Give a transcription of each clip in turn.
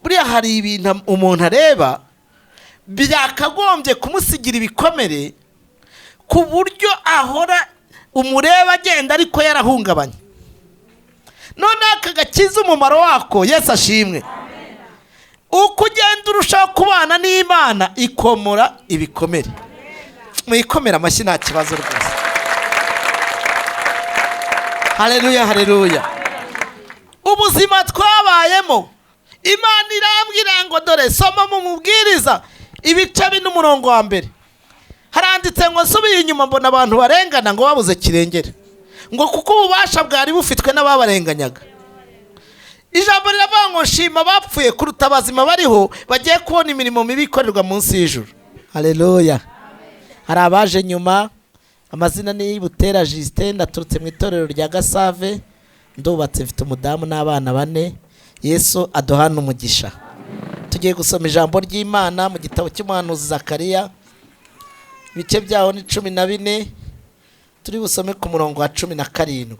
Buriya hari ibintu umuntu areba byakagombye kumusigira ibikomere, ku buryo ahora umureba agenda ariko yarahungabanye. None aka gakiza umumaro wako, Yesu ashimwe. Uko ugenda urushaho kubana n'Imana, ikomora ibikomere. Muyikomere amashyi, nta kibazo rwose. Haleluya, haleluya. Ubuzima twabayemo, Imana irambwira ngo dore soma mu Mubwiriza ibice 4 umurongo wa 1. Haranditse ngo nsubiye inyuma mbona abantu barengana ngo babuze kirengera, ngo kuko ububasha bwari bufitwe n'ababarenganyaga. Ijambo riravuga ngo nshima bapfuye kuruta abazima bariho bagiye kubona imirimo mibi ikorerwa munsi y'ijuru. Haleluya. Hari abaje nyuma, amazina ni Butera Justin, ndaturutse mu itorero rya Gasave, ndubatse, mfite umudamu n'abana 4. Yesu aduhana umugisha. Tugiye gusoma ijambo ry'Imana mu gitabo cy'umuhanuzi Zakariya, ibice byaho ni 14, turi busome ku murongo wa 17.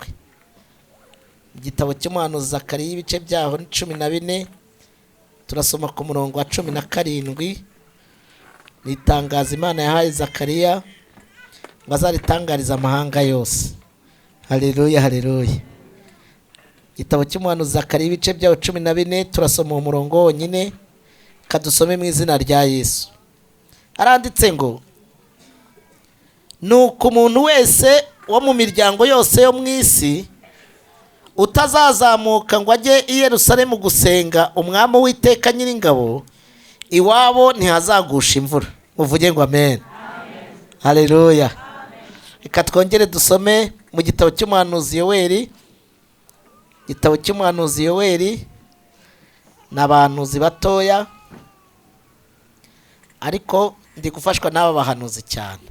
Igitabo cy'umuhanuzi Zakariya, ibice byaho ni 14, turasoma ku murongo wa 17. Ni itangazo Imana yahaye Zakariya ngo azaritangarize amahanga yose. Haleluya, haleluya. Igitabo cy'umuhanuzi Zakariya, ibice byaho 14, turasoma uwo murongo wonyine, kadusome mu izina rya Yesu. Aranditse ngo nuko umuntu wese wo mu miryango yose yo mu isi utazazamuka ngo ajye i Yerusalemu gusenga umwami Uwiteka Nyiringabo, iwabo ntihazagusha imvura. Muvuge ngo amen. Haleluya. Reka twongere dusome mu gitabo cy'umuhanuzi Yoweri. Igitabo cy'umuhanuzi Yoweri ni abahanuzi batoya, ariko ndi gufashwa n'aba bahanuzi cyane.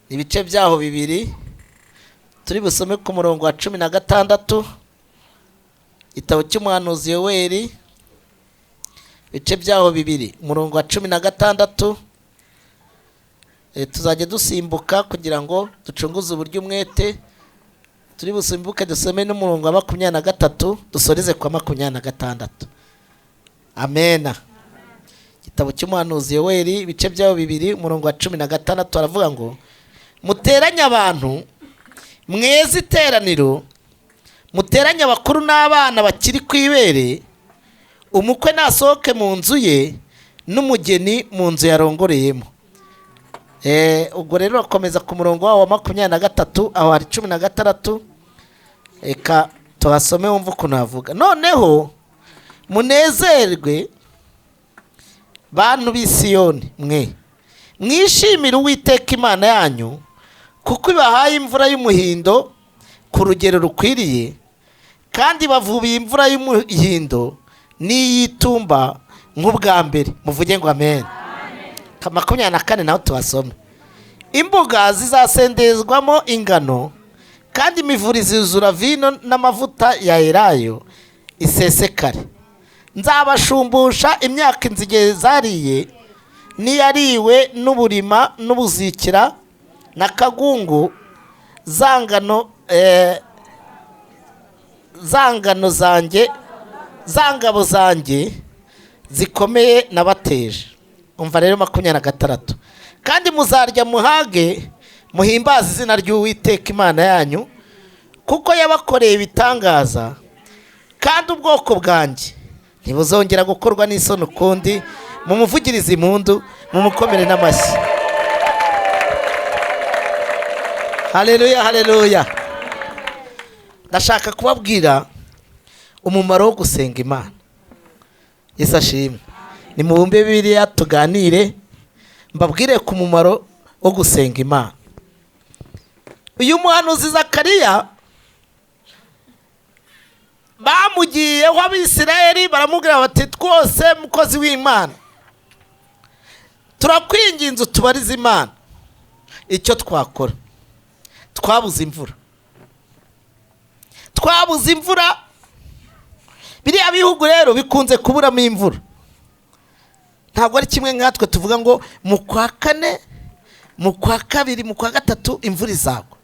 Ibice byaho 2, turi busome ku murongo wa 16. Igitabo cy'umuhanuzi Yoweri, ibice byaho 2, umurongo wa 16. Tuzajya dusimbuka kugira ngo ducunguze uburyo umwete. Turi busimbuke dusome n'umurongo wa 23, dusoreze kwa 26. Amena. Igitabo cy'umuhanuzi Yoweri, ibice byaho 2, umurongo wa 16, aravuga ngo muteranye abantu, mweze iteraniro, muteranye abakuru n'abana bakiri ku ibere, umukwe nasohoke mu nzu ye n'umugeni mu nzu yarongoreyemo. Ubwo rero akomeza ku murongo wawo wa 23, aho hari 16. Reka tuhasome wumve ukuntu havuga. Noneho munezerwe bantu b'i Siyoni mwe, mwishimire Uwiteka Imana yanyu, kuko ibahaye imvura y'umuhindo ku rugero rukwiriye, kandi bavubiye imvura y'umuhindo n'iy'itumba nk'ubwa mbere. Muvuge ngo amen. 24 naho tubasome. Imbuga zizasendezwamo ingano, kandi imivure izuzura vino n'amavuta ya elayo isesekare. Nzabashumbusha imyaka inzige zariye, n'iyariwe n'uburima n'ubuzikira na kagungu, zangano zanjye, zangabo zanjye zikomeye nabateje. Umva rero 26. Kandi muzarya muhage, muhimbaze izina ry'Uwiteka Imana yanyu, kuko yabakoreye ibitangaza, kandi ubwoko bwanjye ntibuzongera gukorwa n'isoni ukundi. Mumuvugirize impundu, mumukomere n'amashyi. Haleluya, haleluya. Ndashaka kubabwira umumaro wo gusenga Imana. Yesu ashimwe. Nimubumbe Bibiliya tuganire, mbabwire ku mumaro wo gusenga Imana. Uyu muhanuzi Zakariya bamugiyeho Abisirayeli baramubwira bati twose mukozi w'Imana turakwinginze utubarize Imana icyo twakora. Twabuze imvura, twabuze imvura. Biriya bihugu rero bikunze kuburamo imvura. Ntabwo ari kimwe nkatwe tuvuga ngo mu kwa 4, mu kwa 2, mu kwa 3 imvura izagwa.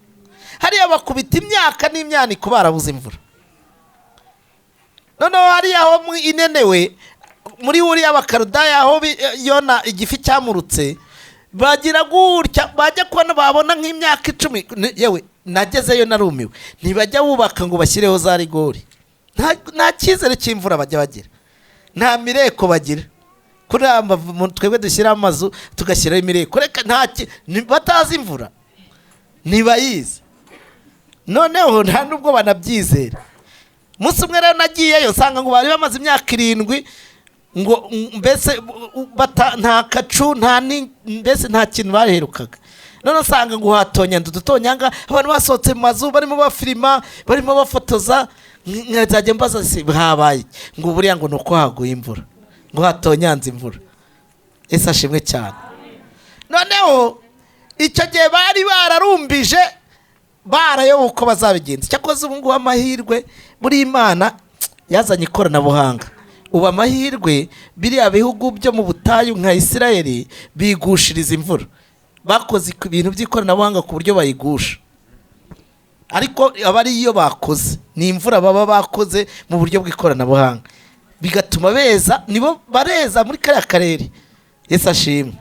Hariya bakubita imyaka n'imyaniko barabuze imvura. Noneho hariya aho mu Inenewe muri uriya Bakarudaya, aho Yona igifi cyamurutse, bagira gutya bajya kubona babona nk'imyaka 10. Yewe nagezeyo narumiwe, ntibajya bubaka ngo bashyireho za rigori, nta cyizere cy'imvura bajya bagira, nta mireko bagira. Kuri aya twebwe dushyiraho amazu tugashyiraho imireko, reka nta batazi imvura ntibayizi, noneho nta nubwo banabyizera. Umunsi umwe rero nagiyeyo nsanga ngo bari bamaze imyaka 7 ngo mbese nta kacu, nta ni, mbese nta kintu baherukaga. None nsanga ngo hatonyanga udutonyanga, abantu basohotse mu mazu barimo bafilima, barimo bafotoza. Nkazajya mbaza se habaye iki? Ngo buriya ngo nuko haguye imvura, ngo hatonyanze imvura. Ese ashimwe cyane. Noneho icyo gihe bari bararumbije barayoba uko bazabigenza. Cyakoze ubu ngubu amahirwe, buri Imana yazanye ikoranabuhanga, ubu amahirwe biriya bihugu byo mu butayu nka Isirayeli bigushiriza imvura, bakoze ibintu by'ikoranabuhanga ku buryo bayigusha, ariko aba ari iyo bakoze, ni imvura baba bakoze mu buryo bw'ikoranabuhanga, bigatuma beza, nibo bareza muri kariya karere. Yesu ashimwe.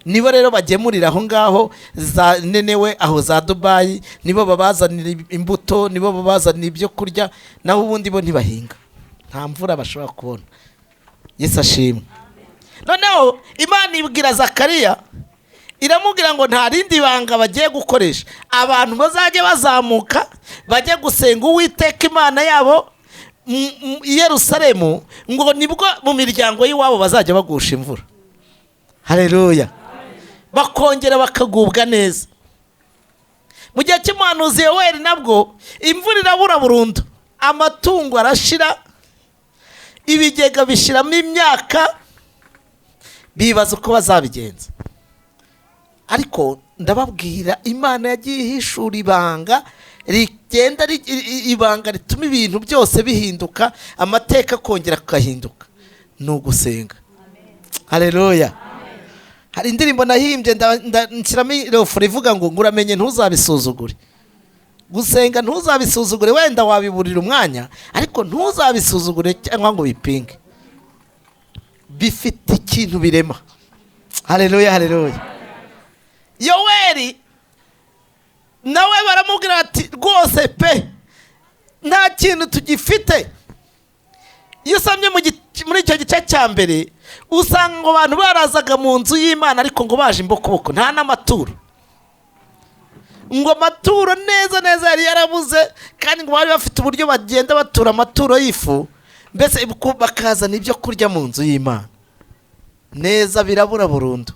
Nibo rero bagemurira aho ngaho za Nenewe, aho za Dubayi, nibo babazanira imbuto, nibo babazanira ibyo kurya, naho ubundi bo ntibahinga, nta mvura bashobora kubona. Yesu ashimwe. Noneho Imana ibwira Zakariya, iramubwira ngo nta rindi banga bagiye gukoresha, abantu bazajya bazamuka bajye gusenga Uwiteka Imana yabo i Yerusalemu, ngo nibwo mu miryango y'iwabo bazajya bagusha imvura. Haleluya. Bakongera bakagubwa neza. Mu gihe cy'umuhanuzi Yoweri nabwo imvura irabura burundu, amatungo arashira, ibigega bishiramo imyaka, bibaza uko bazabigenza. Ariko ndababwira, Imana yagiye ihishura ibanga rigenda ibanga rituma ibintu byose bihinduka, amateka akongera akahinduka, ni ugusenga. Haleluya. Hari indirimbo nahimbye nshyiramo irofuro ivuga ngo nguramenye ntuzabisuzugure. Gusenga ntuzabisuzugure, wenda wabiburira umwanya, ariko ntuzabisuzugure cyangwa ngo bipinge, bifite ikintu birema. Haleluya, haleluya. Yoweri nawe baramubwira ati rwose pe nta kintu tugifite. Iyo usomye muri icyo gice cya mbere usanga ngo abantu barazaga mu nzu y'Imana ariko ngo baje imbokoboko, nta n'amaturo, ngo amaturo neza neza yari yarabuze, kandi ngo bari bafite uburyo bagenda batura amaturo y'ifu, mbese bakazana ibyo kurya mu nzu y'Imana neza, birabura burundu.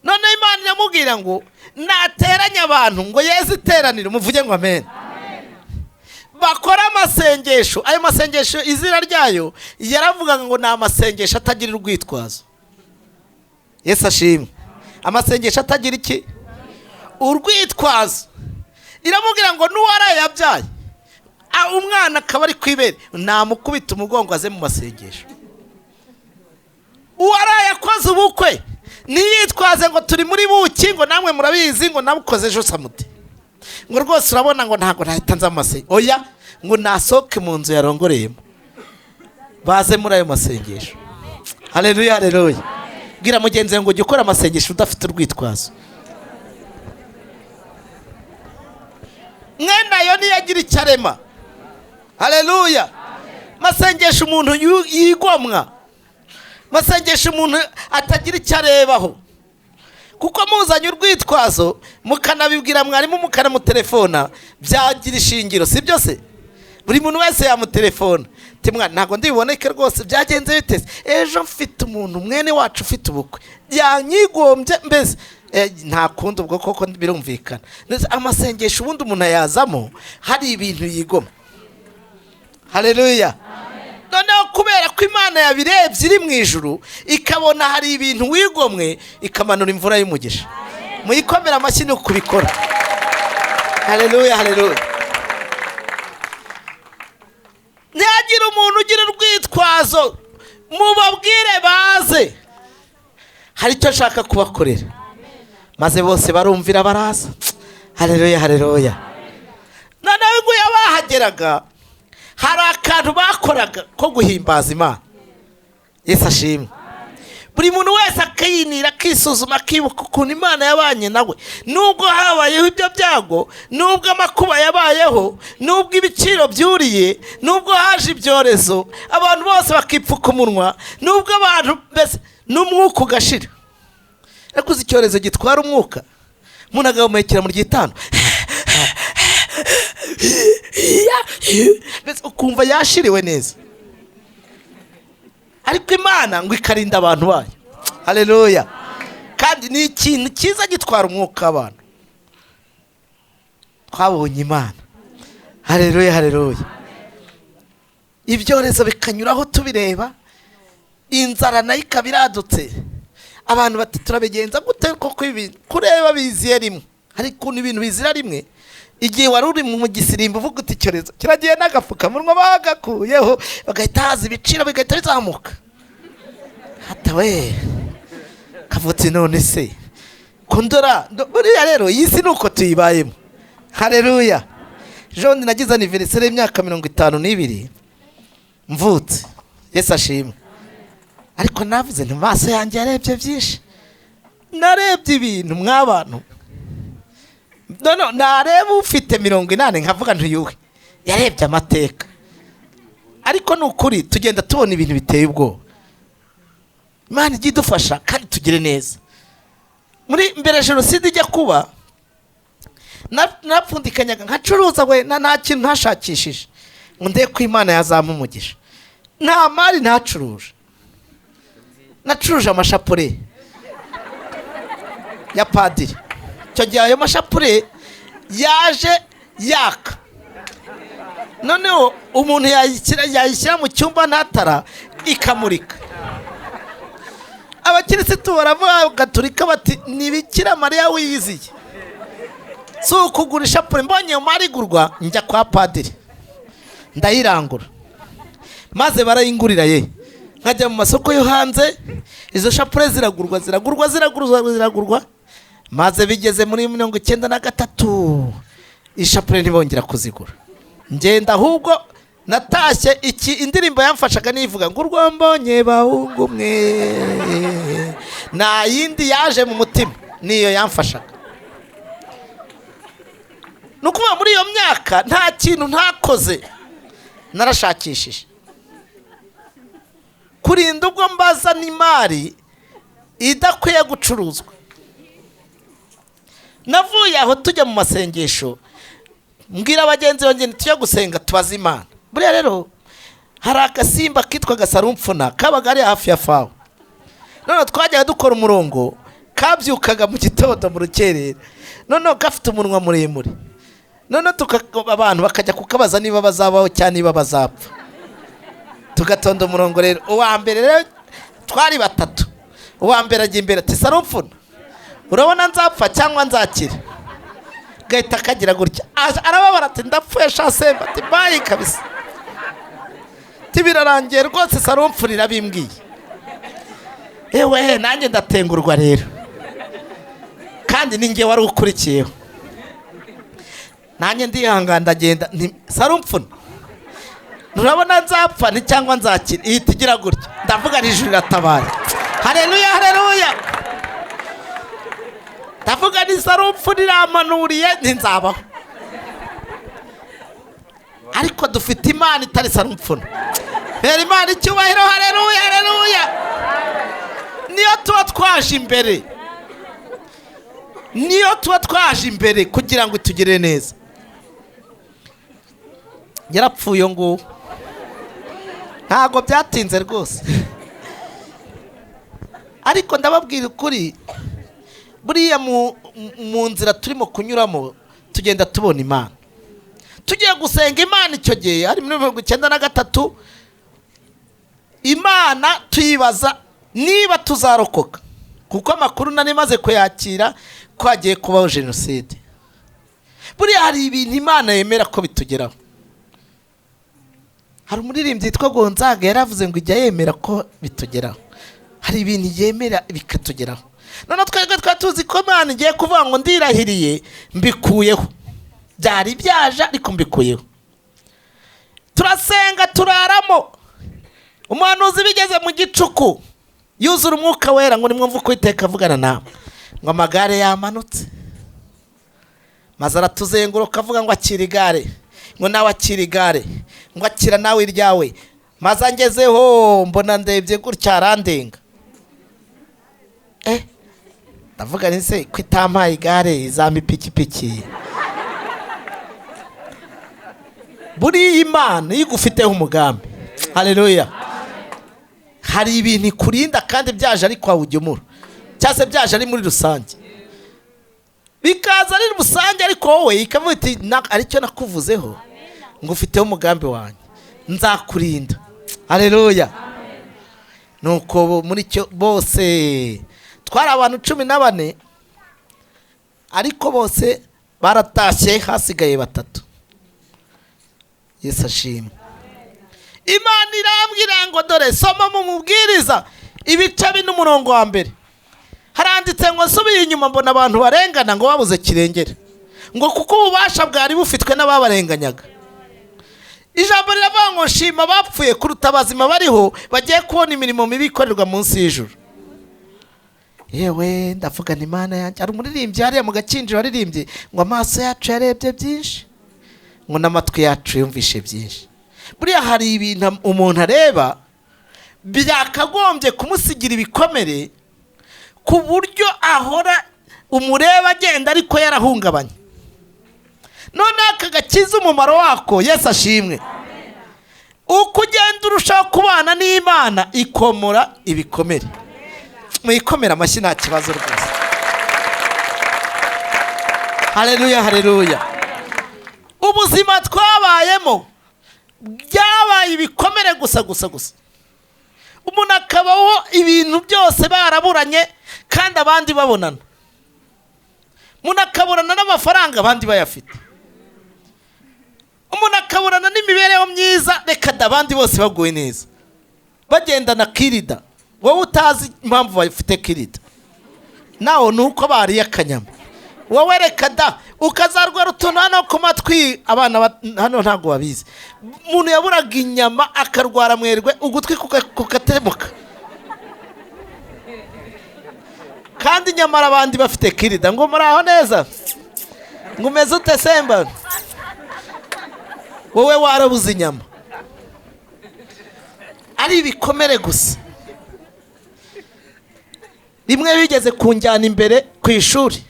None Imana iramubwira ngo nateranye abantu ngo yeze iteraniro, muvuge ngo amen, bakora amasengesho. Ayo masengesho izina ryayo yaravugaga ngo ni amasengesho atagira urwitwazo. Yesu ashimwe. Amasengesho atagira iki? Urwitwazo. Iramubwira ngo n'uwarayabyaye umwana akaba ari kwibere, namukubita umugongo aze mu masengesho. Uwarayakoze ubukwe ntiyitwaze ngo turi muri buki, ngo namwe murabizi, ngo nabukoze ejo samute, ngo rwose urabona ngo ntabwo nahita nza mu masengesho. Oya, ngo nasohoke mu nzu yarongoreyemo baze muri ayo masengesho. Haleluya, haleluya. Bwira mugenzi ngo ujye ukora amasengesho udafite urwitwazo. Mwene ayo niyagira icyo arema. Haleluya. Masengesho umuntu yigomwa, masengesho umuntu atagira icyo arebaho, kuko muzanye urwitwazo mukanabibwira mwarimu mukanamutelefona byagira ishingiro, si byo se? Buri muntu wese yamutelefona timwa ntabwo ndiboneke rwose, byagenze biteze, ejo mfite umuntu mwene wacu ufite ubukwe yanyigombye, mbese nta kundi ubwo koko birumvikana. Amasengesho ubundi umuntu ayazamo hari ibintu yigoma. Haleluya. Noneho kubera ko Imana yabirebye iri mu ijuru ikabona hari ibintu wigomwe, ikamanura imvura y'umugisha. Muyikomera amashyi ni kubikora. Haleluya, haleluya. Ntihagira umuntu ugira urwitwazo, mubabwire baze, hari icyo nshaka kubakorera. Maze bose barumvira baraza. Haleluya, haleluya. Noneho ngo bahageraga Hari akantu bakoraga ko guhimbaza Imana. Yesu ashimwe. Buri muntu wese akiyinira, akisuzuma, akibuka ukuntu Imana yabanye nawe, nubwo habayeho ibyo byago, nubwo amakuba yabayeho, nubwo ibiciro byuriye, nubwo haje ibyorezo, abantu bose bakipfuka umunwa, nubwo abantu mbese n'umwuka ugashira. Ariko uzi icyorezo gitwara umwuka, umuntu agahumekera mu ry'itanu, mbese ukumva yashiriwe neza. Ariko Imana ngo ikarinda abantu bayo. Haleluya. Kandi ni ikintu cyiza gitwara umwuka w'abantu. Twabonye Imana. Haleluya, haleluya. Ibyorezo bikanyuraho tubireba, inzara nayo ikaba iradutse. Abantu bati turabigenza gute koko ibi kureba biziye rimwe? Hari ukuntu ibintu bizira rimwe. Igihe wari uri mu gisirimbo uvuga uti icyorezo kiragiye n'agapfukamunwa bagakuyeho, bagahita haza ibiciro bigahita bizamuka. Hata we kavutse none se kundora buriya rero iyi si nuko tuyibayemo. Haleluya. Jean nagize anniversaire y'imyaka 52 mvutse. Yesu ashimwe. Ariko navuze nti maso yanjye yarebye byinshi, narebye ibintu mwabantu. No, nareba ufite 80 nkavuga ntuyuhe yarebye amateka. Ariko ni ukuri tugenda tubona ibintu biteye ubwoba. Imana ijye idufasha kandi tugire neza. Muri mbere jenoside ijya kuba, napfundikanyaga nkacuruza we nta kintu ntashakishije ngo ndebe ko Imana yazampa umugisha. Nta mari ntacuruje, nacuruje amashapure ya padiri. Icyo gihe ayo mashapure yaje yaka, noneho umuntu yayishyira mu cyumba ntatara ikamurika. Abakirisitu baravuga gaturika bati ni Bikira Mariya wiyiziye. Si ukugura ishapure, mbonye iyo mari igurwa njya kwa padiri ndayirangura, maze barayingurira ye. Nkajya mu masoko yo hanze, izo shapure ziragurwa ziragurwa ziragurwa ziragurwa, maze bigeze muri 93 ishapure ntibongera kuzigura. Ngenda ahubwo natashye iki indirimbo yamfashaga nivuga ngo urwo mbonye bahungu mwe, nta yindi yaje mu mutima niyo yamfashaga. Ni ukuvuga muri iyo myaka nta kintu ntakoze, narashakishije kurinda ubwo mbaza n'imari idakwiye gucuruzwa. Navuye aho tujya mu masengesho, mbwira abagenzi banjye tujya gusenga tubaze Imana. Buriya rero hari agasimba kitwa gasarumfuna kabaga ari hafi ya fawe. None twajyaga dukora umurongo, kabyukaga mu gitondo mu rukerera, noneho gafite umunwa muremure. None abantu bakajya kukabaza niba bazabaho cyangwa niba bazapfa. Tugatonda umurongo rero. Uwa mbere rero twari batatu, uwa mbere ajya imbere ati sarumfuna urabona nzapfa cyangwa nzakira? Gahita kagira gutya, arababara ati ndapfuye sha semba, ati bayi kabisa, tibirarangiye rwose sarumfuna irabimbwiye. Ewe nanjye ndatengurwa rero, kandi ninjye wari ukurikiyeho. Nanjye ndihangana ndagenda nti sarumfuna nturabona nzapfa ni cyangwa nzakira? Ihita igira gutya, ndavuga ijuru riratabara. Haleluya, haleluya. Ndavuga ni sarumfuna iramanuriye ntinzabaho. Ariko dufite Imana itari sarumfuna. Hera Imana icyubahiro. Haleluya, haleluya. Niyo tuba twaje imbere, niyo tuba twaje imbere kugira ngo itugire neza. Yarapfuye ngo ntago byatinze rwose. Ariko ndababwira ukuri, buriya mu nzira turimo kunyuramo tugenda tubona Imana. Tugiye gusenga Imana icyo gihe hari muri 93, Imana tuyibaza niba tuzarokoka, kuko amakuru nari maze kuyakira ko hagiye kubaho jenoside. Buriya hari ibintu Imana yemera ko bitugeraho. Hari umuririmbyi yitwa Gonzaga yaravuze ngo ijya yemera ko bitugeraho. Hari ibintu yemera bikatugeraho. None twebwe twari tuzi ko Imana igiye kuvuga ngo ndirahiriye mbikuyeho, byari byaje ariko mbikuyeho. Turasenga turaramo. Umuhanuzi bigeze mu gicuku yuzura umwuka wera ngo nimwumve uko Uwiteka avugana nawe, ngo amagare yamanutse, maze aratuzenguruka avuga ngo akira igare, ngo nawe akira igare, ngo akira nawe iryawe. Maze angezeho mbona ndebye gutya arandenga. Ndavuga nti se ko itampaye igare izampa ipikipiki? Buriya Imana iyo igufiteho umugambi, haleluya, hari ibintu ikurinda kandi byaje ari kwa ugemura, cyangwa se byaje ari muri rusange, bikaza ari rusange, ariko wowe ikavuga iti aricyo nakuvuzeho ngo ufiteho umugambi wanjye, nzakurinda. Haleluya. Nuko muri cyo bose twari abantu 14, ariko bose baratashye, hasigaye 3. Yesu ashimwe. Imana irambwira ngo dore soma mu mubwiriza ibice 4 n'umurongo wa 1. Haranditse ngo nsubiye inyuma mbona abantu barengana ngo babuze kirengera, ngo kuko ububasha bwari bufitwe n'ababarenganyaga. Ijambo riravuga ngo shima abapfuye kuruta abazima bariho bagiye kubona imirimo mibi ikorerwa munsi y'ijuru. Yewe ndavuga ni Imana yanjye. Hari umuririmbyi hariya mu Gakinjiro waririmbye ngo amaso yacu yarebye byinshi, ngo n'amatwi yacu yumvishe byinshi. Buriya hari ibintu umuntu areba byakagombye kumusigira ibikomere, ku buryo ahora umureba agenda ariko yarahungabanye. None aka gakiza umumaro wako, Yesu ashimwe. Uko ugenda urushaho kubana n'Imana ikomora ibikomere. Muyikomera amashyi nta kibazo rwose. Haleluya, haleluya. Ubuzima twabayemo byabaye ibikomere gusa gusa gusa. Umuntu akabaho ibintu byose baraburanye kandi abandi babonana. Umuntu akaburana n'amafaranga abandi bayafite. Umuntu akaburana n'imibereho myiza, reka da abandi bose baguwe neza, bagendana kirida, wowe utazi impamvu bafite kirida, nawe nuko bariye akanyama, wowe reka da ukazarwara utuntu hano ku matwi. Abana hano ntabwo babizi, umuntu yaburaga inyama akarwara mwerwe, ugutwi kukatemuka, kandi nyamara abandi bafite kirida. Ngo muraho neza, ngo umeze ute semba, wowe warabuze inyama. Ari ibikomere gusa. Rimwe bigeze kunjyana imbere ku ishuri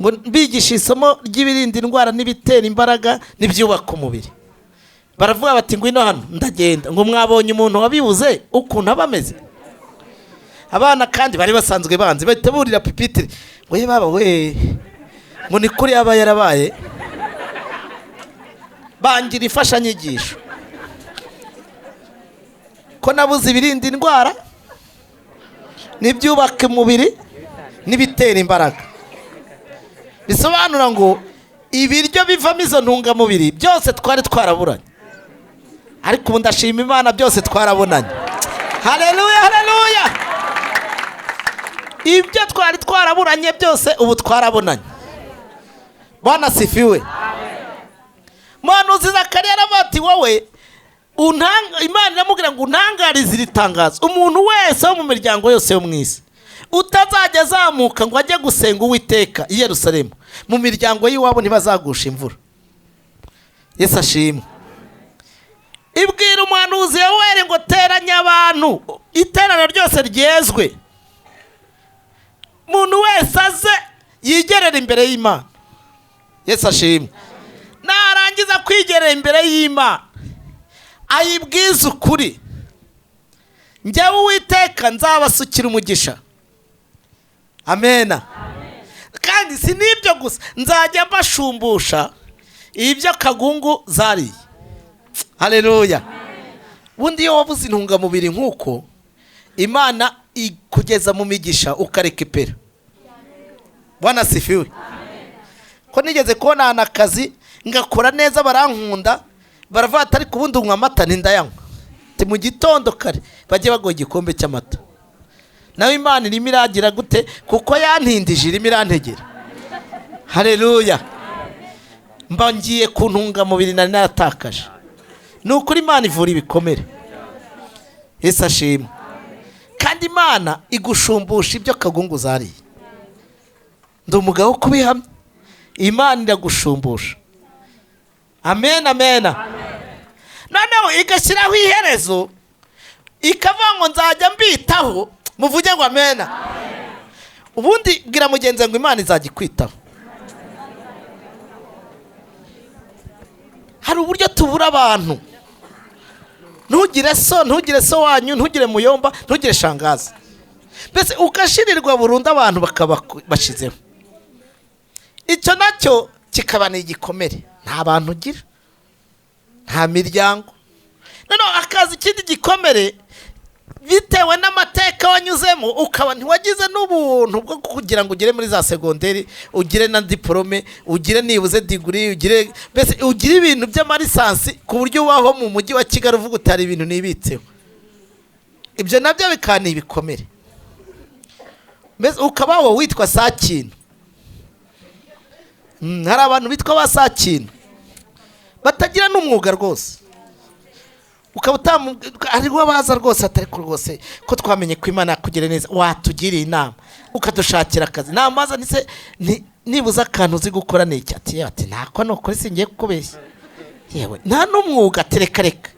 ngo bigishe isomo ry'ibirinda indwara n'ibitera imbaraga n'ibyubaka umubiri. Baravuga bati ngwino hano, ndagenda. Ngo mwabonye umuntu wabibuze ukuntu aba ameze? Abana kandi bari basanzwe banzi, bahita burira pipitire ngo ye baba we, ngo ni kuri aba yarabaye. Bangira ifashanyigisho ko nabuze ibirinda indwara n'ibyubaka umubiri n'ibitera imbaraga. Bisobanura ngo ibiryo bivamo izo ntungamubiri byose twari twaraburanye, ariko ubu ndashima Imana byose twarabonanye. Haleluya, haleluya. Ibyo twari twaraburanye byose ubu twarabonanye. Bwana sifiwe. Muhanuzi Zakariya aravuga ati wowe Imana iramubwira ngo untangarize iri tangazo, umuntu wese wo mu miryango yose yo mu isi utazajya azamuka ngo ajye gusenga Uwiteka i Yerusalemu, mu miryango y'iwabo ntibazagusha imvura. Yesu ashimwe. Ibwira umuhanuzi Yoweri ngo teranya abantu, iteraniro ryose ryezwe, umuntu wese aze yigerera imbere y'Imana. Yesu ashimwe. Narangiza kwigerera imbere y'Imana ayibwiza ukuri, njyewe Uwiteka nzabasukira umugisha. Amena. Kandi si n'ibyo gusa, nzajya mbashumbusha ibyo kagungu zariye. Haleluya. Bundi iyo wabuze intungamubiri nk'uko Imana ikugeza mu migisha ukarekipera. Bwana sifiwe. Ko nigeze kubona akazi ngakora neza barankunda, baravuga ati ariko ubundi unywa amata ntindayanywa. Ati mu gitondo kare bajye baguha igikombe cy'amata. Nawe Imana irimo iragira gute? Kuko yantindije irimo irantegera. Haleluya. Mba ngiye ku ntungamubiri nari naratakaje. Ni ukuri Imana ivura ibikomere. Yesu ashimwe. Kandi Imana igushumbusha ibyo kagungu zariye. Ndi umugabo wo kubihamya. Imana iragushumbusha. Amen, amen. Noneho igashyiraho iherezo, ikavuga ngo nzajya mbitaho. Muvuge ngo amena. Ubundi bwira mugenzi ngo Imana izajya ikwitaho. Hari uburyo tubura abantu. Ntugire so, ntugire so wanyu, ntugire muyomba, ntugire shangazi. Mbese ugashirirwa burundu abantu bakaba bashizeho. Icyo nacyo kikaba ni igikomere. Nta bantu ugira, nta miryango. Noneho akaza ikindi gikomere bitewe n'amateka wanyuzemo, ukaba ntiwagize n'ubuntu bwo kugira ngo ugere muri za segonderi, ugire na diplome, ugire nibuze degree, ugire mbese ugire ibintu by'amarisansi ku buryo ubaho mu mujyi wa Kigali uvuga utari ibintu nibitseho. Ibyo nabyo bikana ibikomere. Mbese ukabaho witwa Sakintu. Hari abantu bitwa ba Sakintu batagira n'umwuga rwose. Ukaba hariho baza rwose atari ko rwose ko twamenye ko Imana yakugiriye neza, watugiriye inama ukadushakira akazi. Namaza nise nibuze akantu uzi gukora ni iki? Ati ati ntako nukuri singiye kukubeshya. Yewe nta n'umwuga, ati reka reka.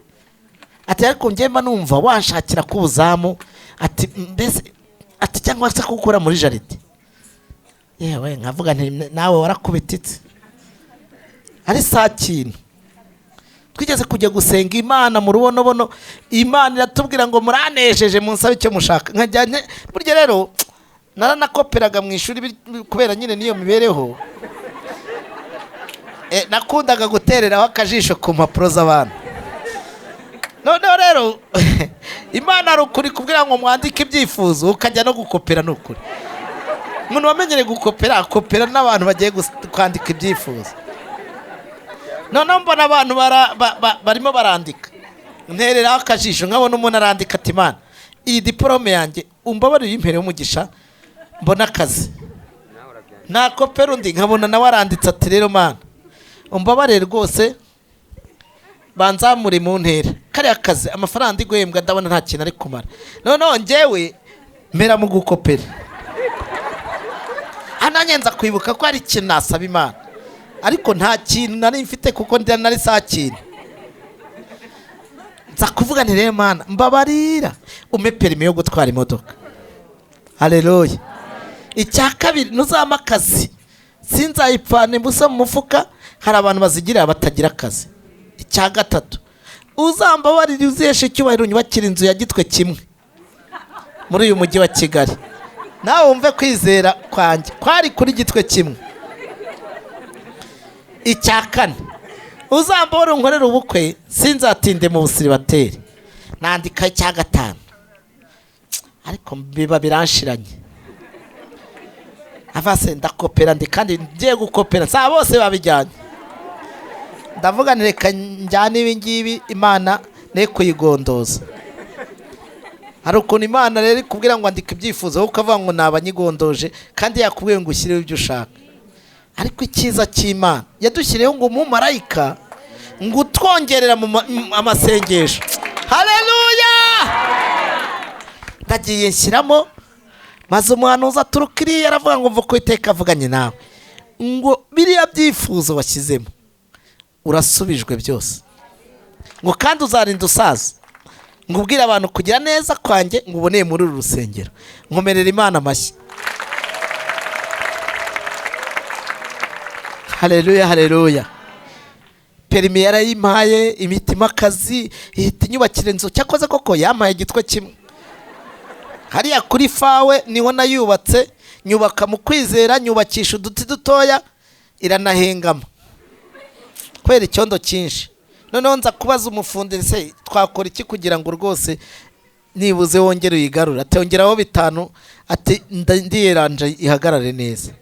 Ati ariko njye mba numva wanshakira kubuzamu, ati mbese ati cyangwa se gukora muri jaride. Yewe nkavuga nti nawe warakubititse. Ari Sakintu. Twigeze kujya gusenga Imana mu rubonobono, Imana iratubwira ngo muranejeje munsabe icyo mushaka. Nkajya burya rero naranakoperaga mu ishuri kubera nyine niyo mibereho. Nakundaga gutereraho akajisho ku mpapuro z'abantu. Noneho rero Imana ari ukuri kubwira ngo mwandike ibyifuzo, ukajya no gukopera. Ni ukuri umuntu wamenyereye gukopera akopera n'abantu bagiye kwandika ibyifuzo. Noneho mbona abantu barimo barandika, ntereraho akajisho nkabona umuntu arandika ati Imana iyi diplome yanjye umbabarire impereye umugisha mbona akazi. Nakopera undi nkabona nawe aranditse ati rero Mana umbabarire rwose banzamure mu ntera kariya kazi, amafaranga ndi guhembwa ndabona nta kintu ari kumara. Noneho njyewe mera mu gukopera. Nanjye nza kwibuka ko hari ikintu nasaba Imana, ariko nta kintu nari mfite kuko ndi nari Sakintu. Nza kuvuga nti rero Mana mbabarira umpe perimi yo gutwara imodoka. Haleluya. Icya kabiri ntuzampe akazi, sinzayipfana imbusa mu mufuka. Hari abantu bazigira batagira akazi. Icya gatatu uzambabarira uziheshe icyubahiro unyubakire inzu ya gitwe kimwe muri uyu mujyi wa Kigali. Nawe wumve kwizera kwanjye kwari kuri gitwe kimwe. Icya kane uzambabarira unkorere ubukwe sinzatinde mu busiribateri. Nandika icya gatanu ariko biba biranshiranye. Avase ndakopera ndi kandi ngiye gukopera sa bose babijyanye. Ndavuga nti reka njyane ibi ngibi Imana ne kuyigondoza. Hari ukuntu Imana rero ikubwira ngo andika ibyifuzo wowe ukavuga ngo nabanyigondoje kandi yakubwiye ngo ushyireho ibyo ushaka. Ariko icyiza cy'Imana yadushyiriyeho ngo umumarayika ngo utwongerera mu amasengesho. Haleluya. Ndagiye nshyiramo, maze umuhanuzi aturuka iriya aravuga ngo mva ko Uwiteka avuganye nawe ngo biriya byifuzo washyizemo urasubijwe byose, ngo kandi uzarinda usaza, ngo ubwire abantu kugira neza kwanjye ngo uboneye muri uru rusengero. Nkomerera Imana amashyi. Haleluya, haleluya. Perimi yarayimpaye, imitima akazi, ihita inyubakira inzu. Cyakoze koko yampaye igitwe kimwe hariya kuri fawe niho nayubatse, nyubaka mu kwizera, nyubakisha uduti dutoya, iranahengama kubera icyondo cyinshi. Noneho nza kubaza umufundi se twakora iki kugira ngo rwose nibuze wongere uyigarure? Ati ongeraho 5, ati ndiyeranje ihagarare neza.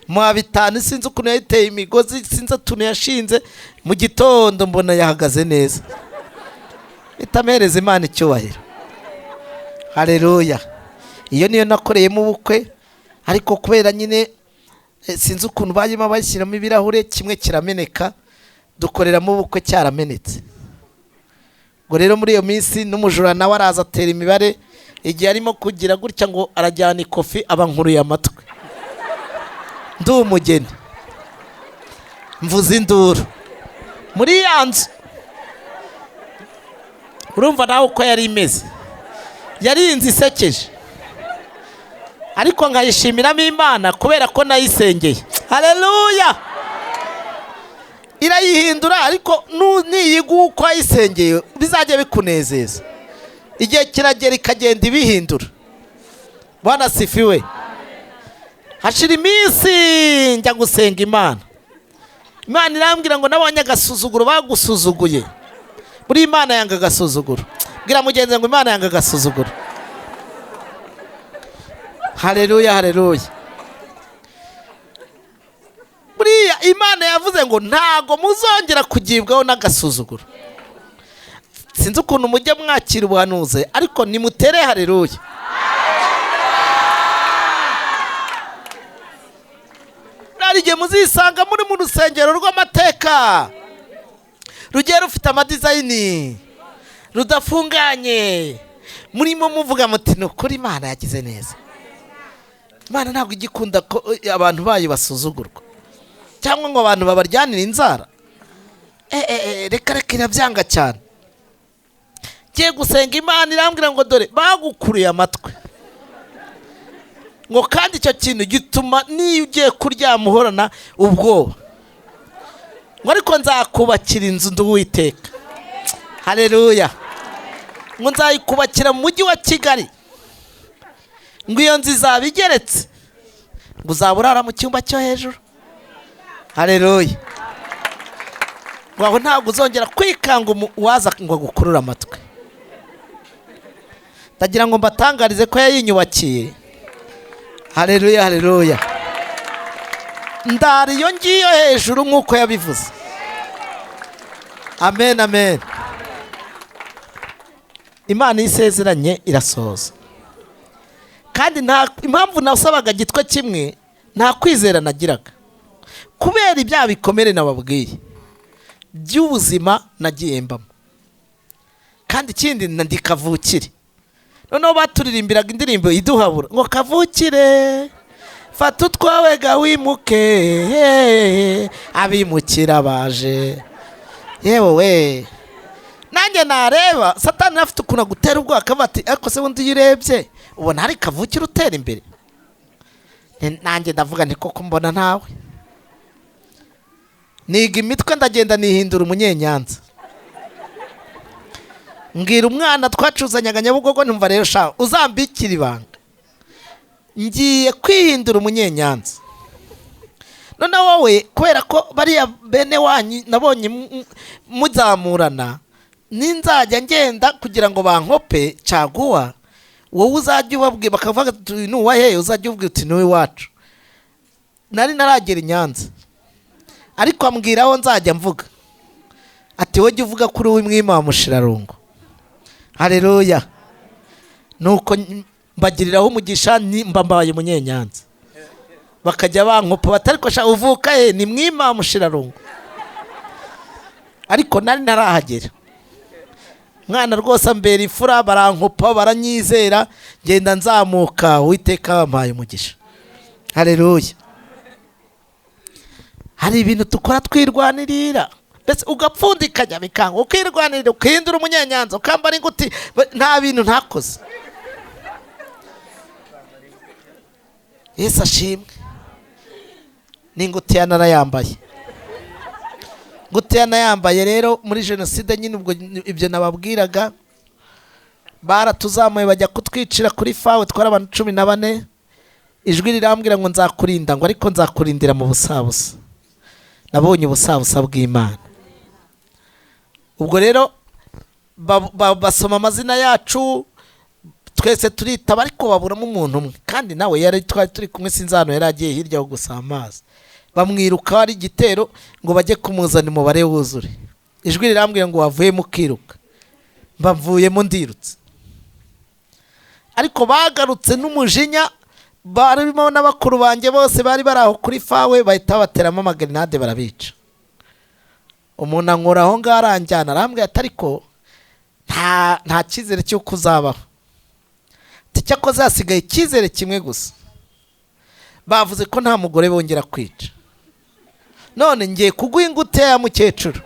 Mu 5 sinzi ukuntu yayiteye imigozi, sinzi utuntu yashinze, mu gitondo mbona yahagaze neza. Itamereza Imana icyubahiro. Haleluya. Iyo niyo nakoreyemo ubukwe, ariko kubera nyine sinzi ukuntu barimo bashyiramo ibirahure kimwe kirameneka, dukoreramo ubukwe cyaramenetse. Ngo rero muri iyo minsi n'umujura nawe araza atera imibare, igihe arimo kugira gutya ngo arajyana ikofi aba nkuruye amatwi. Ndi umugeni mvuze induru muri ya nzu. Urumva nawe uko yari imeze, yari inzu isekeje, ariko nkayishimiramo Imana kubera ko nayisengeye. Haleluya! Irayihindura, ariko niyiga uko wayisengeye bizajya bikunezeza. Igihe kiragera ikagenda ibihindura. Bwana sifiwe. Hashira iminsi njya gusenga Imana. Imana irambwira ngo nabonye agasuzuguro bagusuzuguye. Buri Imana yanga agasuzuguro. Bwira mugenzi ngo Imana yanga agasuzuguro. Haleluya, haleluya. Buriya Imana yavuze ngo ntago muzongera kugibwaho n'agasuzuguro. Sinzi ukuntu mujye mwakira ubuhanuzi, ariko nimutere haleluya. Hari igihe muzisanga muri mu rusengero rw'amateka rugiye rufite amadizayini, rudafunganye, murimo muvuga muti ni ukuri Imana yagize neza. Imana ntabwo igikunda ko abantu bayo basuzugurwa cyangwa ngo abantu babaryanire inzara. Reka reka, irabyanga cyane. Ngiye gusenga Imana irambwira ngo dore bagukuriye amatwi, ngo kandi icyo kintu gituma niyo ugiye kuryama uhorana ubwoba, ngo ariko nzakubakira inzu ndi Uwiteka. Haleluya. Ngo nzayikubakira mu mujyi wa Kigali, ngo iyo nzu izaba igeretse, ngo uzaba urara mu cyumba cyo hejuru. Haleluya. Ngo aho ntabwo uzongera kwikanga uwaza ngo agukurure amatwi. Ndagira ngo mbatangarize ko yayinyubakiye. Haleluya, haleluya. Ndari iyo ngiyo hejuru nk'uko yabivuze. Amen, amen. Imana isezeranye irasohoza. Kandi nta impamvu nasabaga gitwe kimwe, nta kwizera nagiraga, kubera ibyaha bikomere nababwiye by'ubuzima nagiye mbamo. Kandi ikindi ndi kavukire. Noneho baturirimbiraga indirimbo iduhabura ngo kavukire fata utwawe ga wimuke, abimukira baje. Yewe we, nanjye nareba Satani afite ukuntu agutera ubwoba, akavuga ati ariko se wundi iyo urebye ubona hari kavukire utera imbere. Nanjye ndavuga nti koko mbona ntawe. Niga imitwe ndagenda nihindura umunyenyanza. Mbwira umwana twacuzanyaga Nyabugogo, ntumva rero sha uzambikira ibanga, ngiye kwihindura umunyenyanza. None wowe kubera ko bariya bene wanyu nabonye muzamurana, ninzajya ngenda kugira ngo bankope caguwa, wowe uzajya ubabwira bakavuga ati nuwa he, uzajya ubwira uti nuwe wacu. Nari naragera i Nyanza, ariko ambwira aho nzajya mvuga ati wowe jya uvuga kuri uw'umwima wa Mushirarungu. Haleluya. Nuko mbagiriraho umugisha, mba mbaye umunyenyanza. Bakajya bankopa batariko sha uvuka he, ni mwima wa Mushirarungu. Ariko nari narahagera. Mwana rwose ambera ifura, barankopa baranyizera, ngenda nzamuka, Uwiteka wampaye umugisha. Haleluya. Hari ibintu tukora twirwanirira, mbese ugapfundikanya bikanga, ukirwanirira, ukihindura umunyenyanza, ukambara inguti, nta bintu ntakoze. Yesu ashimwe. N'ingutiya narayambaye. Ingutiya nayambaye rero muri jenoside nyine, ubwo ibyo nababwiraga, baratuzamuye bajya kutwicira kuri fawe, twari abantu 14. Ijwi rirambwira ngo nzakurinda, ngo ariko nzakurindira mu busabusa. Nabonye ubusabusa bw'Imana. Ubwo rero basoma amazina yacu twese turitaba, ariko baburamo umuntu umwe, kandi nawe yari twari turi kumwe, sinzi ahantu yari agiye hirya ho gusa amazi. Bamwiruka ari igitero ngo bajye kumuzana umubare wuzure. Ijwi rirambwira ngo wavuyemo ukiruka. Mbavuyemo ndirutse. Ariko bagarutse n'umujinya, barimo n'abakuru banjye bose bari bari aho kuri fawe, bahita bateramo amagrenade barabica. Umuntu ankura aho ngaho aranjyana, arambwira ati ariko Nta cyizere cy'uko uzabaho. Ati cyakoze hasigaye icyizere kimwe gusa, bavuze ko nta mugore bongera kwica, none ngiye kuguha ingutiya ya mukecuru.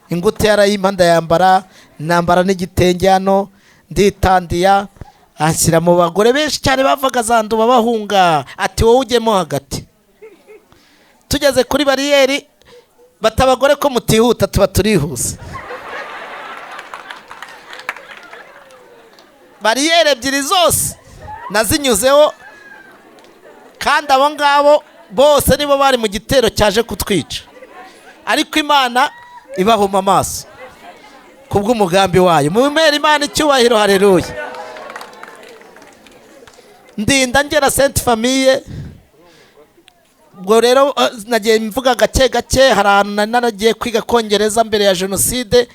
Ingutiya arayimpa ndayambara, nambara n'igitenge hano nditandiya, anshyira mu bagore benshi cyane bavaga za Nduba bahunga, ati wowe ujyemo hagati. Tugeze kuri bariyeri bata abagore ko mutihuta, tuba turihuse. Bariyeri ebyiri zose nazinyuzeho, kandi abo ngabo bose nibo bari mu gitero cyaje kutwica, ariko Imana ibahuma amaso kubw'umugambi wayo. Mumere Imana icyubahiro, haleluya. Ndinda ngera Sainte Famille. Ubwo rero nagiye mvuga gake gake, hari ahantu nari naragiye kwiga kongereza mbere ya jenoside,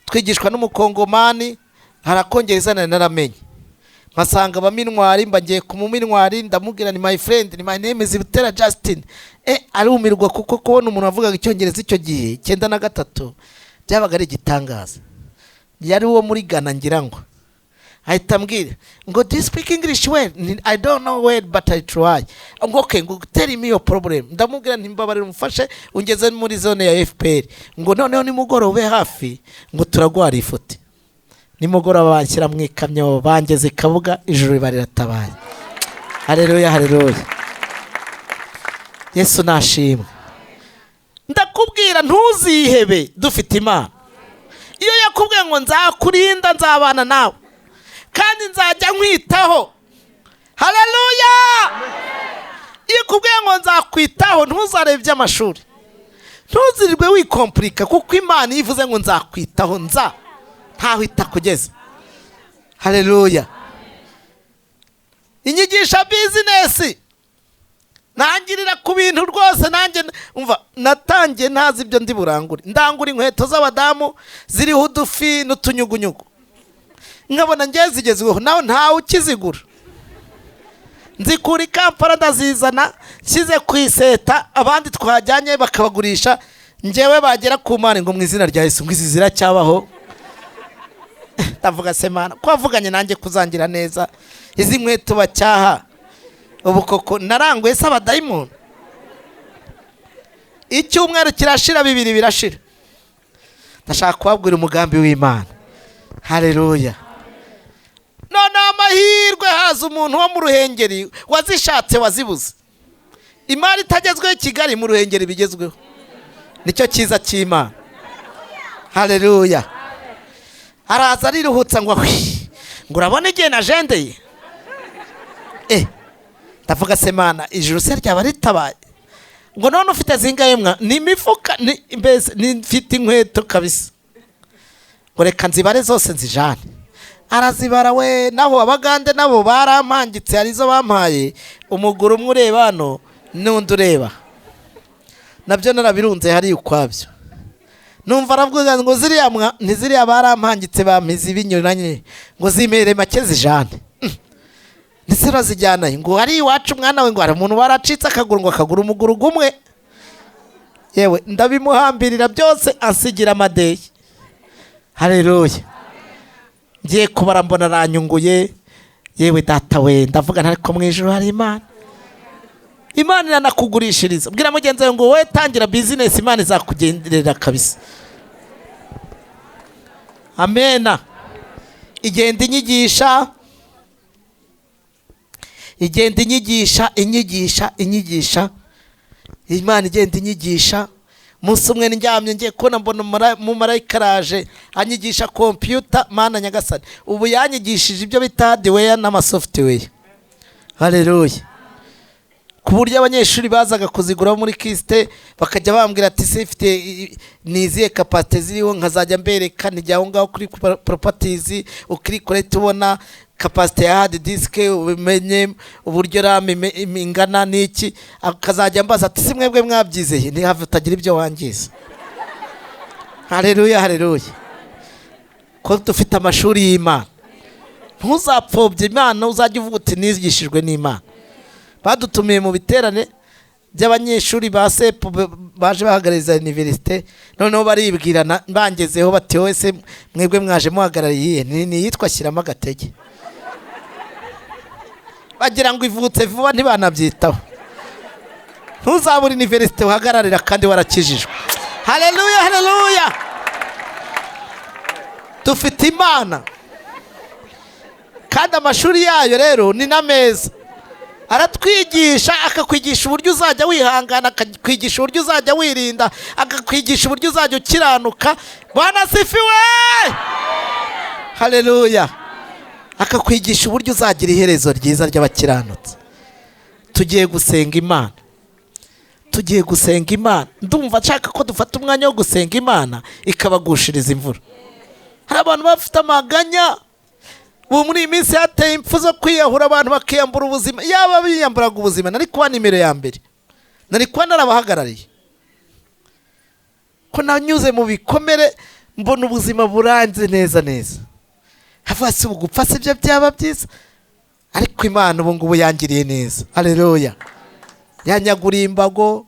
twigishwa n'umukongomani, hari akongereza nari naramenye, mpasanga abaminwari, mba ngiye ku muminwari, ndamubwira ni my friend, ni my name is Butera Justin. Arumirwa kuko kubona umuntu wavugaga icyongereza icyo gihe 93 byabaga ari igitangaza. Yari uwo muri Ghana ngira ngo. Ahita ambwira ngo do you speak English well? I don't know well but I try. Ngo okay, ngo tell me your problem. Ndamubwira nti mbabarira umufashe ungeze muri zone ya FPR. Ngo noneho nimugoroba hafi ngo turagwara ifoto. Nimugoroba banshyira mu ikamyo bangeze Kabuga, ijuru riba riratabaye. Haleluya, haleluya. Yesu nashimwe. Ndakubwira ntuzihebe, dufite Imana. Iyo yakubwiye ngo nzakurinda, nzabana nawe kandi nzajya nkwitaho. Haleluya. Iyo ikubwiye ngo nzakwitaho, ntuzarebe iby'amashuri, ntuzirirwe wikompurika, kuko Imana iyo ivuze ngo nzakwitaho, nza ntaho itakugeza. Haleluya. Inyigisha bizinesi ntangirira ku bintu rwose, nanjye umva natangiye ntazi ibyo ndi burangure. Ndangura inkweto z'abadamu ziriho udufi n'utunyugunyugu, nkabona ngiye zigezweho, nawe ntawe ukizigura. Nzikura i Kampala ndazizana, nshyize ku iseta, abandi twajyanye bakabagurisha, njyewe bagera ku Mana ngo mu izina rya Yesu ngo izi ziracyabaho. Ndavuga se Mana ko wavuganye nanjye kuzangira neza, izi nkweto bacyaha ubu koko naranguye se abadayimoni? Icyumweru kirashira, bibiri birashira. Ndashaka kubabwira umugambi w'Imana. Haleluya. None amahirwe haza umuntu wo mu Ruhengeri wazishatse wazibuze. Imari itagezweho i Kigali, mu Ruhengeri bigezweho. Nicyo cyiza cy'Imana. Haleluya. Araza ariruhutsa ngo ahwi, ngo urabona igihe najendeye. Ndavuga se Mana, ijuru se ryaba ritabaye? Ngo none ufite zingahe mwa? Ni imifuka, ni mbese ni mfite inkweto kabisa. Ngo reka nzibare zose nzijane. Arazibara we, naho abagande nabo barampangitse, hari izo bampaye, umuguru umwe ureba hano n'undi ureba, nabyo narabirunze hari ukwabyo. Numva aravuga ngo ziriya mwa ntiziriya barampangitse bampize ibinyuranye, ngo zimere make zijane. Ndetse urazijyana ngo hari iwacu mwana we, ngo hari umuntu waracitse akaguru, ngo akaguru umuguru gumwe. Yewe ndabimuhambirira byose, ansigira amadeyi. Haleluya. Ngiye kubara mbona aranyunguye. Yewe data we, ndavuga ariko mu ijuru hari Imana. Imana iranakugurishiriza. Bwira mugenzi wawe ngo wowe tangira business, Imana izakugenderera kabisa. Amena. Igenda inyigisha, igenda inyigisha, inyigisha, inyigisha. Imana igenda inyigisha. Umunsi umwe ndyamye ngiye kubona mbona umumarayika araje anyigisha computer. Mana nyagasani, ubu yanyigishije ibyo bita hardware n'ama software. Haleluya. Ku buryo abanyeshuri bazaga kuzigura muri KIST bakajya bambwira ati se ifite niziye capacité ziriho, nkazajya mbereka nijya aho ngaho kuri properties ukirikore tubona capacité ya hard disk, ubimenye uburyo RAM ingana n'iki. Akazajya mbaza ati si mwebwe mwabyizeye, ntihave utagira ibyo wangiza. Haleluya, haleluya. Ko dufite amashuri y'Imana, ntuzapfobye Imana, uzajya uvuga uti nigishijwe n'Imana. Badutumiye mu biterane By'abanyeshuri ba CEP baje bahagarariza université. Noneho baribwirana, bangezeho bati: "Wowe se mwebwe mwaje muhagarariye iyihe?" Ni iyitwa Shyiramo Agatege. Bagira ngo ivutse vuba, ntibanabyitaho. Ntuzabure université uhagararira kandi warakijijwe. Haleluya, haleluya! Dufite Imana, kandi amashuri yayo rero ni na meza. Aratwigisha, akakwigisha uburyo uzajya wihangana, akakwigisha uburyo uzajya wirinda, akakwigisha uburyo uzajya ukiranuka. Bwana asifiwe, haleluya! Akakwigisha uburyo uzagira iherezo ryiza ry'abakiranutsi. Tugiye gusenga Imana, tugiye gusenga Imana. Ndumva nshaka ko dufata umwanya wo gusenga Imana ikabagushiriza imvura. Hari abantu bafite amaganya. Ubu muri iyi minsi hateye impfu zo kwiyahura, abantu bakiyambura ubuzima. Yaba biyamburaga ubuzima, nari kuba nimero ya mbere, nari kuba narabahagarariye, ko nanyuze mu bikomere, mbona ubuzima buranze neza neza. Havuga si ubu gupfa si byo byaba byiza? Ariko Imana ubu ngubu yangiriye neza, haleluya! Yanyaguriye imbago,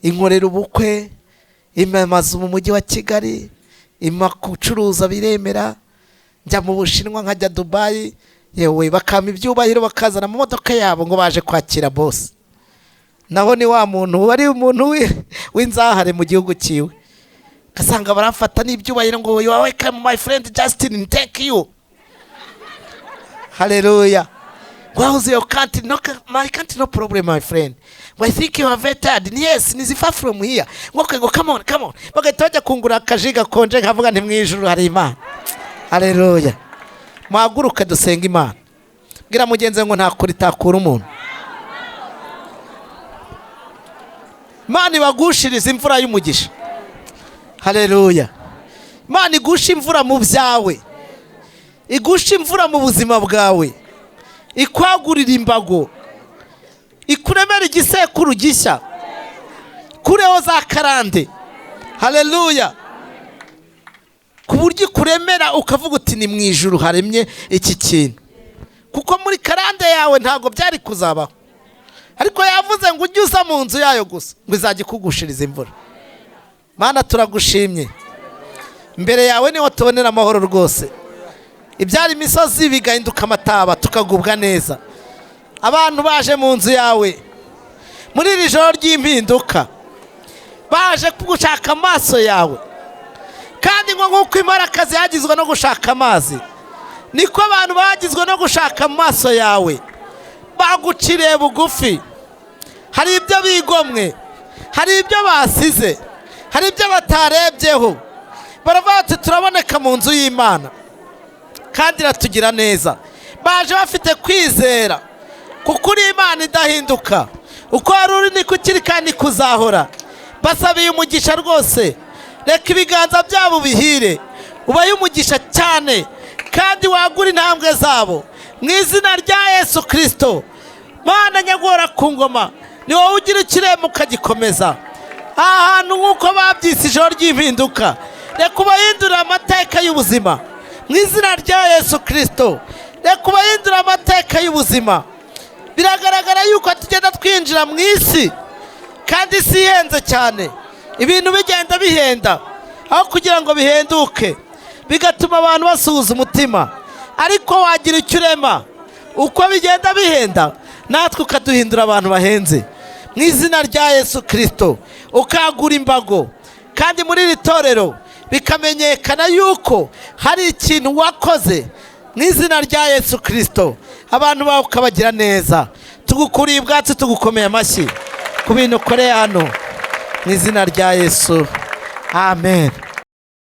inkorera ubukwe, impa amazu mu mujyi wa Kigali, impa gucuruza biremera, njya mu Bushinwa, nkajya Dubayi, yewe bakampa ibyubahiro, bakazana mu modoka yabo ngo baje kwakira boss. Naho ni wa muntu wari umuntu w'inzahare mu gihugu cyiwe, ugasanga baramfata n'ibyubahiro ngo: "You are welcome, my friend Justin, thank you." Haleluya! "How's your country?" "No, my country, no problem, my friend." "Well, I think you are very tired." "Yes, it's far from here." Ngo ngo: "Come on, come on." Bagahita bajya kungura akaji gakonje, nkavuga nti mu ijuru hari Imana. Haleluya! Muhaguruke dusenga Imana. Bwira mugenzi we ngo nta kure itakura umuntu. Imana ibagushiriza imvura y'umugisha. Haleluya! Imana igusha imvura mu byawe, igusha imvura mu buzima bwawe, ikwagurira imbago, ikuremera igisekuru gishya, kureho za karande. Haleluya! Ku buryo ikuremera ukavuga uti: "Ni mu ijuru haremye iki kintu," kuko muri karande yawe ntabwo byari kuzabaho. Ariko yavuze ngo ujye uza mu nzu yayo gusa, ngo izajya ikugushiriza imvura. Mana, turagushimye. Imbere yawe niho tubonera amahoro rwose. Ibyari imisozi bigahinduka amataba, tukagubwa neza. Abantu baje mu nzu yawe muri iri joro ry'impinduka, baje gushaka amaso yawe. Kandi ngo nk'uko imparakazi yagizwe no gushaka amazi, niko abantu bagizwe no gushaka amaso yawe. Baguciriye bugufi. Hari ibyo bigomwe, hari ibyo basize, hari ibyo batarebyeho. Baravuga bati: "Turaboneka mu nzu y'Imana kandi iratugira neza." Baje bafite kwizera, kuko uri Imana idahinduka. Uko wari uri niko ukiri kandi kuzahora. Basabiye umugisha rwose. Reka ibiganza byabo bihire, ubahe umugisha cyane, kandi wagura intambwe zabo mu izina rya Yesu Kirisito. Mana nyagora ku ngoma, ni wowe ugira ikirembo ukagikomeza. Aha hantu, nk'uko babyise ijoro ry'impinduka, reka ubahindurire amateka y'ubuzima mu izina rya Yesu Kirisito. Reka ubahindurire amateka y'ubuzima. Biragaragara yuko tugenda twinjira mu isi, kandi isi ihenze cyane. Ibintu bigenda bihenda aho kugira ngo bihenduke, bigatuma abantu basuhuza umutima. Ariko wagira icyo urema uko bigenda bihenda, natwe ukaduhindura abantu bahenze mu izina rya Yesu Kirisito, ukagura imbago, kandi muri iri torero bikamenyekana yuko hari ikintu wakoze mu izina rya Yesu Kirisito. Abantu bawe ukabagira neza. Tugukuriye ubwatsi, tugukomeye amashyi ku bintu ukoreye hano mu izina rya Yesu. Amen.